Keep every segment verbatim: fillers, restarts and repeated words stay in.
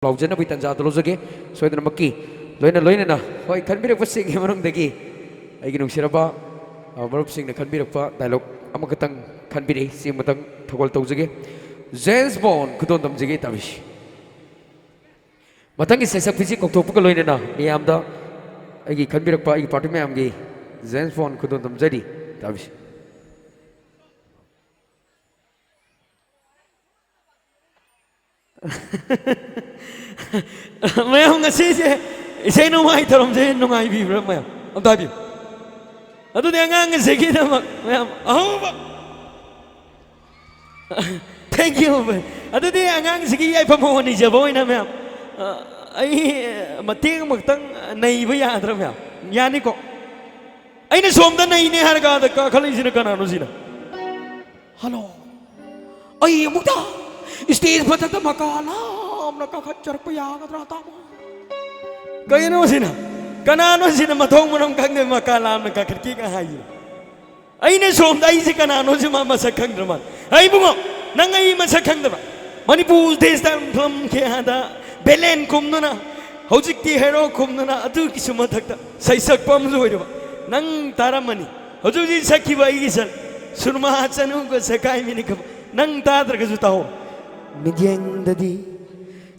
ꯂꯥꯎꯖꯅꯕꯒꯤ ꯇꯥꯟꯖꯥꯗꯨ ꯂꯧꯖꯒꯦ꯫ ꯁꯣꯏꯗꯅꯃꯛꯀꯤ ꯂꯣꯏꯅ ꯂꯣꯏꯅꯅ, ꯍꯣꯏ, ꯈꯟꯕꯤꯔꯛꯄꯁꯤꯡꯒꯤ ꯃꯅꯨꯡꯗꯒꯤ ꯑꯩꯒꯤ ꯅꯨꯡꯁꯤꯔꯕ, ꯑ, ꯃꯔꯨꯞꯁꯤꯡꯅ ꯈꯟꯕꯤꯔꯛꯄ ꯗꯥꯏꯂꯣꯛ ꯑꯃꯈꯛꯇꯪ ꯈꯟꯕꯤꯔꯛꯏ, ꯁꯤ ꯑꯃꯇꯪ ꯊꯧꯒꯜ ꯇꯧꯖꯒꯦ꯫ ꯖꯦꯝꯁ ꯕꯣꯟ ꯈꯨꯗꯣꯟ ꯇꯝꯖꯒꯦ ꯇꯥꯕꯤꯁꯤ꯫ ꯃꯊꯪꯒꯤ ꯁꯩꯁꯛꯄꯤꯁꯤ ꯀꯧꯊꯣꯛꯄꯒ ꯂꯣꯏꯅꯅ ꯃꯤꯌꯥꯝꯗ ꯑꯩꯒꯤ ꯈꯟꯕꯤꯔꯛꯄ ꯑꯩꯒꯤ ꯄꯥꯔꯇꯤ ꯃꯌꯥꯝꯒꯤ ꯖꯦꯝꯁ ꯕꯣꯟ ꯈꯨꯗꯣꯟ ꯇꯝꯖꯔꯤ ꯇꯥꯕꯤꯁꯤ꯫ ꯃꯌꯥꯝ, ꯉꯁꯤꯁꯦ ꯏꯁꯩ ꯅꯣꯡꯃꯥꯏ ꯊꯧꯔꯝꯁꯦ ꯅꯨꯡꯉꯥꯏꯕꯤꯕ꯭ꯔꯥ ꯃꯌꯥꯝ? ꯑꯝꯇ ꯍꯥꯏꯕꯤꯌꯨ꯫ ꯑꯗꯨꯗꯤ ꯑꯉꯥꯡ ꯑꯁꯤꯒꯤꯗꯃꯛ ꯃꯌꯥꯝ ꯑꯍꯧꯕ꯫ Thank you꯫ ꯑꯗꯨꯗꯤ ꯑꯉꯥꯡꯁꯤꯒꯤ ꯌꯥꯏꯐꯝ ꯍꯣꯟꯅꯤꯖꯕ ꯑꯣꯏꯅ ꯃꯌꯥꯝ, ꯑ, ꯑꯩ ꯃꯇꯦꯡ ꯑꯃꯈꯛꯇꯪ ꯅꯩꯕ ꯌꯥꯗ꯭ꯔꯥ ꯃꯌꯥꯝ? ꯌꯥꯅꯤꯀꯣ? ꯑꯩꯅ ꯁꯣꯝꯗ ꯅꯩꯅꯦ ꯍꯥꯏꯔꯒ ꯑꯥꯗ ꯀꯥꯈꯠꯂꯛꯏꯁꯤꯅ ꯀꯅꯥꯅꯣ ꯁꯤꯅ? ꯍꯜꯂꯣ꯫ ꯑꯩ ꯑꯃꯨꯛꯇ ꯁ꯭ꯇꯦꯖ ꯃꯊꯛꯇ ꯃꯀꯥ ꯂꯥꯝꯅ ꯀꯥꯈꯠꯆꯔꯛꯄ ꯌꯥꯒꯗ꯭ꯔꯥ, ꯇꯥꯃꯣ? ꯀꯩꯅꯣ ꯁꯤꯅ? ꯀꯅꯥꯅꯣ ꯁꯤꯅ ꯃꯊꯣꯡ ꯃꯔꯝ ꯈꯪꯗꯦ ꯃꯀꯥ ꯂꯥꯝꯅ ꯀꯥꯈꯠꯀꯦꯒ ꯍꯥꯏꯁꯤꯅ? ꯑꯩꯅ ꯁꯣꯝꯗ ꯑꯩꯁꯦ ꯀꯅꯥꯅꯣꯁꯦ ꯃꯥ ꯃꯁꯛ ꯈꯪꯗ꯭ꯔ ꯃꯥꯜꯂꯦ꯫ ꯑꯩ ꯏꯕꯨꯡꯉꯣ, ꯅꯪ ꯑꯩ ꯃꯁꯛ ꯈꯪꯗꯕ? ꯃꯅꯤꯄꯨꯔ ꯗꯦꯁꯇ ꯐꯤꯂꯝ ꯀꯌꯥꯗ ꯚꯤꯂꯦꯟ ꯀꯨꯝꯗꯨꯅ, ꯍꯧꯖꯤꯛꯇꯤ ꯍꯦꯔꯣ ꯀꯨꯝꯗꯨꯅ, ꯑꯗꯨꯒꯤꯁꯨ ꯃꯊꯛꯇ ꯁꯩꯁꯛꯄ ꯑꯃꯁꯨ ꯑꯣꯏꯔꯕ꯫ ꯅꯪ ꯇꯥꯔꯝꯃꯅꯤ꯫ ꯍꯧꯖꯤꯛ ꯍꯧꯖꯤꯛ ꯁꯛꯈꯤꯕ ꯑꯩꯒꯤ ꯁꯟ, ꯁꯨꯔꯃꯥ ꯆꯅꯨꯒ ꯁꯦꯀꯥꯏ ꯃꯤꯅꯤ ꯈꯕ꯫ ꯅꯪ ꯇꯥꯗ꯭ꯔꯒꯁꯨ ꯇꯥꯍꯧ꯫ ꯃꯤꯠꯌꯦꯡꯗꯗꯤ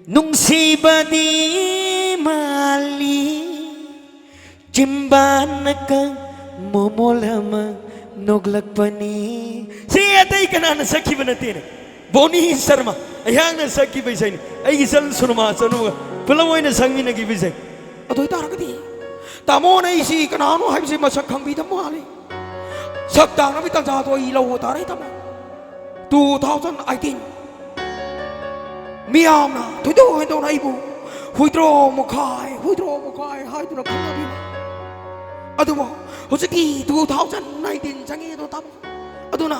ꯅꯨꯡꯁꯤꯕꯗꯤ ꯃꯥꯜꯂꯤ, ꯆꯤꯝꯕꯥꯟꯅꯀ ꯃꯣꯃꯣꯜ ꯑꯃ ꯅꯣꯛꯂꯛꯄꯅꯤ꯫ ꯁꯤ ꯑꯇꯩ ꯀꯅꯥꯅ ꯁꯛꯈꯤꯕ ꯅꯠꯇꯦꯅꯦ, ꯕꯣꯅꯤ ꯁꯔꯃ꯫ ꯑꯩꯍꯥꯛꯅ ꯁꯛꯈꯤꯕ ꯏꯁꯩꯅꯤ, ꯑꯩꯒꯤ ꯏꯆꯜ ꯁꯨꯔꯃꯥ ꯆꯅꯨꯒ ꯄꯨꯂꯞ ꯑꯣꯏꯅ ꯁꯛꯃꯤꯟꯅꯈꯤꯕ ꯏꯁꯩ꯫ ꯑꯗꯨ ꯑꯣꯏꯇꯥꯔꯒꯗꯤ ꯇꯥꯃꯣꯅ ꯑꯩꯁꯤ ꯀꯅꯥꯅꯣ ꯍꯥꯏꯕꯁꯤ ꯃꯁꯛ ꯈꯪꯕꯤꯗꯕ ꯃꯥꯜꯂꯤ꯫ ꯁꯛ ꯇꯥꯛꯅꯕꯒꯤ ꯇꯥꯟꯖꯥꯗꯣ ꯑꯩ ꯂꯧꯕ ꯇꯥꯔꯦ, ꯇꯥꯃꯣ꯫ Two thousand eighteen꯫ ꯃꯤꯌꯥꯝꯅ ꯊꯣꯏꯗꯣꯛ ꯍꯦꯟꯗꯣꯛꯅ ꯑꯩꯕꯨ ꯍꯨꯏꯗ꯭ꯔꯣ ꯃꯈꯥꯏ, ꯍꯨꯏꯗ꯭ꯔꯣ ꯃꯈꯥꯏ ꯍꯥꯏꯗꯨꯅ ꯈꯪꯅꯕꯤꯕ꯫ ꯑꯗꯨꯕꯨ ꯍꯧꯖꯤꯛꯇꯤ two thousand nineteen ꯆꯪꯉꯛꯑꯦꯗꯣ, ꯇꯥꯃꯣ꯫ ꯑꯗꯨꯅ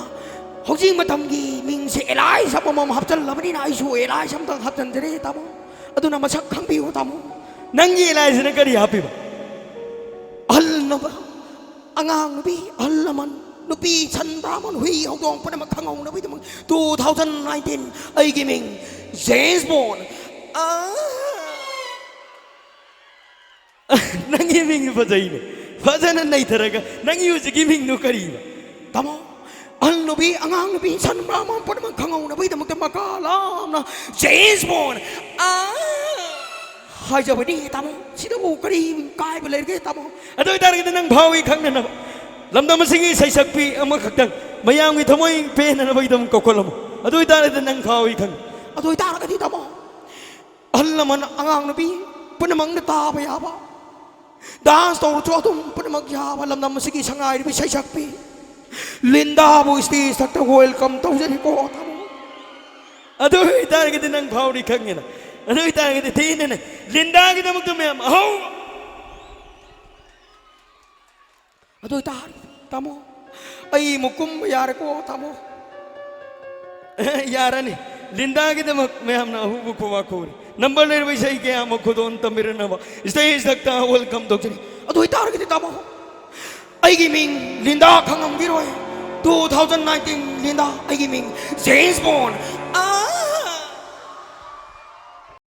ꯍꯧꯖꯤꯛ ꯃꯇꯝꯒꯤ ꯃꯤꯡꯁꯦ ꯑꯦꯂꯥꯏꯁ ꯑꯃꯃꯝ ꯍꯥꯞꯆꯜꯂꯕꯅꯤꯅ ꯑꯩꯁꯨ ꯑꯦꯂꯥꯏꯁ ꯑꯃꯇꯪ ꯍꯥꯞꯆꯟꯖꯔꯦ, ꯇꯥꯃꯣ꯫ ꯑꯗꯨꯅ ꯃꯁꯛ ꯈꯪꯕꯤꯌꯨ, ꯇꯥꯃꯣ꯫ ꯅꯪꯒꯤ ꯑꯦꯂꯥꯏꯁꯁꯤꯅ ꯀꯔꯤ ꯍꯥꯞꯄꯤꯕ? ꯑꯍꯜ ꯅꯕ, ꯑꯉꯥꯡ ꯅꯨꯄꯤ, ꯑꯍꯜ ꯂꯃꯟ, ꯅꯨꯄꯤ, ꯁꯟ, ꯕ꯭ꯔꯥꯍꯃꯟ, ꯍꯨꯏ, ꯍꯧꯗꯣꯡ ꯄꯨꯝꯅꯃꯛ ꯈꯪꯍꯧꯅꯕꯒꯤꯗꯃꯛ two thousand nineteen ꯑꯩꯒꯤ ꯃꯤꯡ ꯖꯦꯝꯁ ꯕꯣꯟ꯫ ꯑꯥ꯫ ꯅꯪꯒꯤ ꯃꯤꯡꯗꯨ ꯐꯖꯩꯅꯦ꯫ ꯐꯖꯅ ꯅꯩꯊꯔꯒ ꯅꯪꯒꯤ ꯍꯧꯖꯤꯛꯀꯤ ꯃꯤꯡꯗꯨ ꯀꯔꯤꯅꯣ? ꯇꯥꯃꯣ, ꯑꯍꯜ ꯅꯨꯄꯤ, ꯑꯉꯥꯡ ꯅꯨꯄꯤ, ꯁꯟ ꯕ꯭ꯔꯥꯍꯃꯟ ꯄꯨꯝꯅꯃꯛ ꯈꯪꯍꯧꯅꯕꯒꯤꯗꯃꯛꯇ ꯃꯀꯥ ꯂꯥꯝꯅ ꯖꯦꯝꯁ ꯕꯣꯟ, ꯑꯥ, ꯍꯥꯏꯖꯕꯅꯤ ꯇꯥꯃꯣ꯫ ꯁꯤꯗꯕꯨ ꯀꯔꯤ ꯀꯥꯏꯕ ꯂꯩꯔꯒꯦ ꯇꯥꯃꯣ? ꯑꯗꯨ ꯑꯣꯏꯇꯥꯔꯒꯗꯤ ꯅꯪ ꯐꯥꯎꯏ ꯈꯪꯅꯅꯕ ꯂꯝꯗꯝ ꯑꯁꯤꯒꯤ ꯏꯁꯩ ꯁꯛꯄꯤ ꯑꯃꯈꯛꯇꯪ ꯃꯌꯥꯝꯒꯤ ꯊꯃꯣꯏ ꯄꯦꯟꯅꯅꯕꯒꯤꯗꯃꯛ ꯀꯧꯈꯠꯂꯝꯃꯨ꯫ ꯑꯗꯨ ꯑꯣꯏꯇꯥꯔꯒꯗꯤ ꯅꯪ ꯐꯥꯎꯏ ꯈꯪ꯫ ꯑꯗꯨ ꯑꯣꯏꯇꯥꯔꯒꯗꯤ ꯇꯥꯃꯣ, ꯑꯍꯜ ꯂꯃꯟ, ꯑꯉꯥꯡ ꯅꯨꯄꯤ ꯄꯨꯝꯅꯃꯛꯅ ꯇꯥꯕ ꯌꯥꯕ, ꯗꯥꯟꯁ ꯇꯧꯔꯁꯨ ꯑꯗꯨꯝ ꯄꯨꯝꯅꯃꯛ ꯌꯥꯕ ꯂꯝꯗꯝ ꯑꯁꯤꯒꯤ ꯁꯉꯥꯏꯔꯤꯕ ꯏꯁꯩ ꯁꯛꯄꯤ ꯂꯤꯟꯗꯥꯕꯨ ꯁ꯭ꯇꯦꯖ ꯊꯛꯇ ꯋꯦꯜꯀꯝ ꯇꯧꯖꯔꯤꯀꯣ ꯇꯥꯃꯣ꯫ ꯑꯗꯨ ꯑꯣꯏꯇꯥꯔꯒꯗꯤ ꯅꯪ ꯐꯥꯎꯔꯤ ꯈꯪꯉꯦꯅ꯫ ꯑꯗꯨ ꯑꯣꯏꯇꯥꯔꯒꯗꯤ ꯊꯤꯅꯅꯦ ꯂꯤꯟꯗꯥꯒꯤꯗꯃꯛꯇ ꯃꯌꯥꯝ ꯑꯍꯧ꯫ ꯑꯗꯨ ꯑꯣꯏꯇꯥꯔꯗꯤ ꯇꯥꯃꯣ, ꯑꯩ ꯑꯃꯨꯛ ꯀꯨꯝꯕ ꯌꯥꯔꯦꯀꯣ ꯇꯥꯃꯣ꯫ ꯌꯥꯔꯅꯤ꯫ ꯂꯤꯟꯗꯥꯒꯤꯗꯃꯛ ꯃꯌꯥꯝꯅ ꯑꯍꯧꯕ ꯈꯨꯕꯥꯛ ꯈꯨꯔꯤ꯫ ꯅꯝꯕꯔ ꯂꯩꯔꯕ ꯏꯁꯩ ꯀꯌꯥ ꯑꯃ ꯈꯨꯗꯣꯜ ꯇꯝꯕꯤꯔꯅꯕ ꯁ꯭ꯇꯦꯖ ꯊꯛꯇ ꯋꯦꯜꯀꯝ ꯇꯧꯖꯔꯤ꯫ ꯑꯗꯨ ꯑꯣꯏꯇꯥꯔꯒꯗꯤ ꯇꯥꯃꯣ, ꯑꯩꯒꯤ ꯃꯤꯡ Linda ꯈꯪꯉꯝꯈꯤꯔꯣꯏ꯫ Two thousand nineteen Linda, ꯑꯩꯒꯤ ꯃꯤꯡ ꯖꯦꯝꯁ ꯕꯣꯟ꯫ ꯑꯥ!